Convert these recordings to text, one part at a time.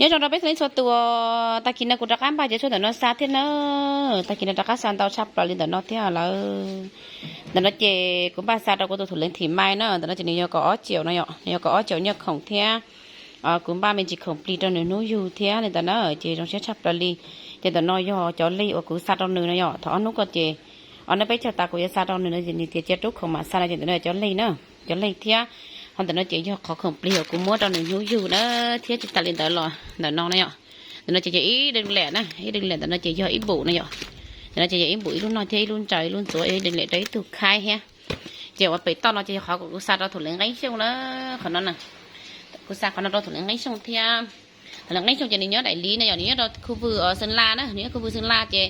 Nyob zoo rau peb txhua leej txhua tus, tag kis no kuv rov qab npaj cov tshuaj ntawm no xa thiab na. Tag kis no rov qab xa ntau tshaj plaws li ntawm no thiab lawm. Ntawm no ces kuv npaj xa rau kuv tus thum leev thim mai na. Ntawm no ces nws yog kaum ob caum no yom, nws yog kaum ob caum nyiaj khoom thiab kuv npaj me ntsis khoom plig rau nws hnub yug thiab li ntawd na, ces zoo siab tshaj plaws li. Ces ntawm no yog cov lig uas kuv xa rau nws no yom. Thaum ob hnub ko ces, ob hnub peb caug tas kuv yuav xa rau nws no, nws tias cia rub khoom mam xa no, ces ntawm no cov lig na, cov lig thiab. Ho ntawm no ces yog qhov khoom plig uas kuv muab rau nws hnub yug na, thiab tsis tas li ntawd los ntawm no na yom. Ntawm no ces yog ib deeg liam na, ib deeg liam, ntawm no ces yog ib npum na yom. Ntawm no ces yog ib npum, ib lub noj thiab ib lub ntsaws ib lub ntxuav, ib deeg liam rau ib tug khaib thiab. Ces uas pem toj no ces yog qhov kuv xa rau thum leev Nqeeb Xyooj na, qhov no na. Kuv xa qhov no rau thum leev Nqeeb Xyooj thiab. Thum leev Nqeeb Xyooj ces nws nyob Daim Liv na yom, nws nyob rau khu vwj Xeev Las na, nws nyob khu vwj Xeev Las ces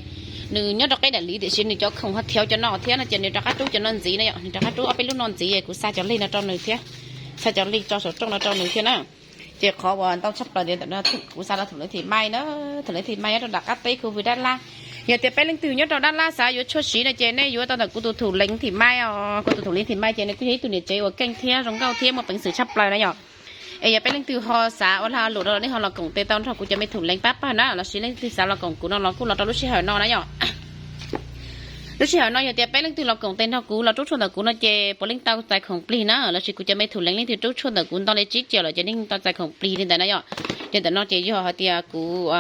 nws nyob rau qeb Daim Liv tiam sis nws cov khoom ho thiav cov no thiab no ces nws rov qab rub cov no ntxiv na yom, nws rov qab rub ob peb lub no ntxiv es kuv xa cov lig no rau nws thiab, xa cov lig tso saum rooj no rau nws thiab na. Ces qhov uas ntau tshaj plaws tias ntawm no kuv xa rau thum leev thim mai na, thum leev thim mai nyob rau nram qab teb khu vwj Dab Lab. Yog tias peb leej twg nyob rau Dab Lab xav yuav tshuaj siv no ces nej yuav tau ntawm kuv tus thum leev thim mai os, kuv tus thum leev thim mai ces nws kuj yog ib tug niam tsev uas keej thiab zoo nkauj thiab muaj peev xwm tshaj plaws na yom. Es yog peb leej twg ho xav ua lag ua luam no los nej ho los koom tes tau nrog kuv cov me thum leev pab pawg na, lossis leej twg xav los koom kuv no los kuj los rau lub sij hawm no na yom. Lub sij hawm no yog tias peb leej twg los koom tes nrog kuv los rub tshuaj ntawm kuv no ces puav leej tau txais khoom plig na, lossis kuv cov me thum leev leej twg rub tshuaj ntawm kuv ntau li tsib caum lawm ces nej tau txais khoom plig li ntawd na yom. Ces ntawm no ces yog hais tias kuv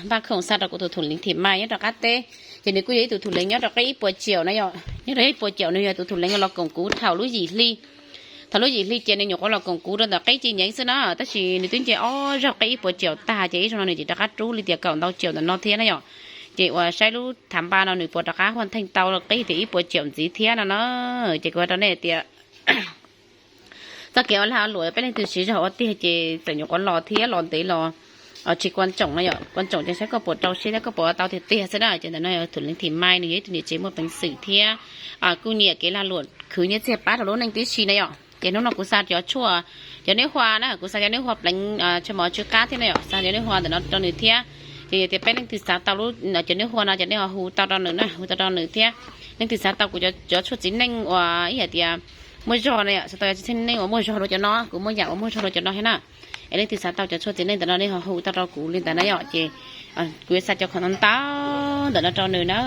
npaj khoom xa rau kuv tus thum leev thim mai nyob rau qab teb, ces nws kuj yog ib tug thum leev nyob rau qeb ib puas caum na yom, nyob rau ib puas caum, nws yog tus thum leev los koom kuv thaum lub yim hli, thaum lub yim hli ces nws nyuam qhuav los koom kuv rau ntawm qeb ci nyeev xwb na, tab sis nws twb nce ob zaug qeb ib puas caum tag ces ib zaug no nws tseem rov qab rub li tias kaum ntau caum ntawm no thiab na yom. Ces uas saib lub thav npaj no nws puas rov qab huaj theej tau qeb tias ib puas caum ntxiv thiab no na. Ces kuv hais rau nej tias txoj kev ua lag ua luam peb leej twg siv zog ua tiag ces txawm nyuam qhuav los thiab los ntev los tsis kuam tsoom no yom, kuam tsoom ces saib koj puas rau siab thiab koj puas ua tau tiag tiag xwb na. Ces ntawm no yog thum leev thim mai, nws yog ib tug niam tsev muaj peev xwm thiab kuj nyiam kev lag luam khwv nyiaj txiag pab rau lub neej tib si na yom. Ces hnub no kuv xa cov tshuaj, cov neb hua na, kuv xa cov neb hua pleev tsha mov tsw qab thiab na yom, xa cov neb hua ntawm no rau nws thiab. Ces yog tias peb leej twg xav tau lub cov neb hua no ces nej ho hu tau rau nws na, hu tau rau nws thiab. Leej twg xav tau kuv cov tshuaj txiv neej uas ib yam tias muaj zog na yom, xav tau cov txiv neej uas muaj zog rau cov no, kuv muaj yam uas muaj zog rau cov no thiab na. Es leej twg xav tau cov tshuaj txiv neej ntawm no nej ho hu tau rau kuv li ntawd na yom. Ces kuv yuav xa cov khoom ntau ntau ntawm no rau nws na.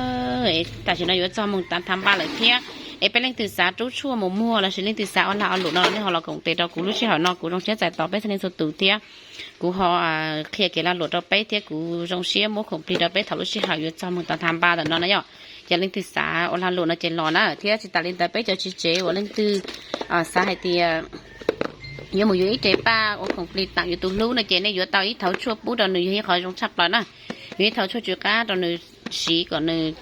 Es tam sim no yuav txog moos tav thav npaj lawm thiab, es peb leej twg xav rub tshuaj mus muag lossis leej twg xav ua lag ua luam no los nej ho los koom tes rau kuv lub sij hawm no, kuv zoo siab txais tos peb txhua leej txhua tus thiab. Kuv ho qhia kev lag luam rau peb thiab kuv zoo siab muab khoom plig rau peb thaum lub sij hawm yuav txog moos tav thav npaj ntawm no na yom. Ces leej twg xav ua lag luam no ces los na, thiab tsis tas li ntawd peb cov tsev uas leej twg xav hais tias yuav mus yuav ib rev paj ua khoom plig tawm yus tus hlub no ces nej yuav tau ib thauv tshuaj pub rau nws yog ib qhov zoo tshaj plaws na. Yuav ib thauv tshuaj tsw qab rau nws siv kom nws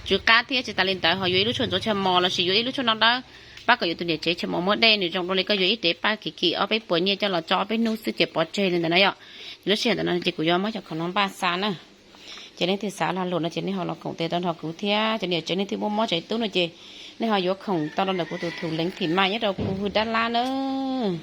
tsw qab thiab tsis tas li ntawd ho yuav ib lub tshuaj ntxuav chaw mos lossis yuav ib lub tshuaj no dawb pab kom yus tus niam tsev chaw mos muaj dej, nws zoo dua li koj yuav ib rev paj kim kim ob peb puas nyiaj coj los tso ob peb hnub xwb ces pov tseg li ntawd na yom. Ces lub sij hawm ntawm no ces kuv yuav muab cov khoom no npaj xa na. Ces leej twg xav lag luam no ces nej ho los koom tes tau nrog kuv thiab, cov niam tsev leej twg muaj mob tsev tub no ces nej ho yuav khoom tau rau ntawm kuv tus thum leev thim mai nyob rau khu vwj dab lab nawb.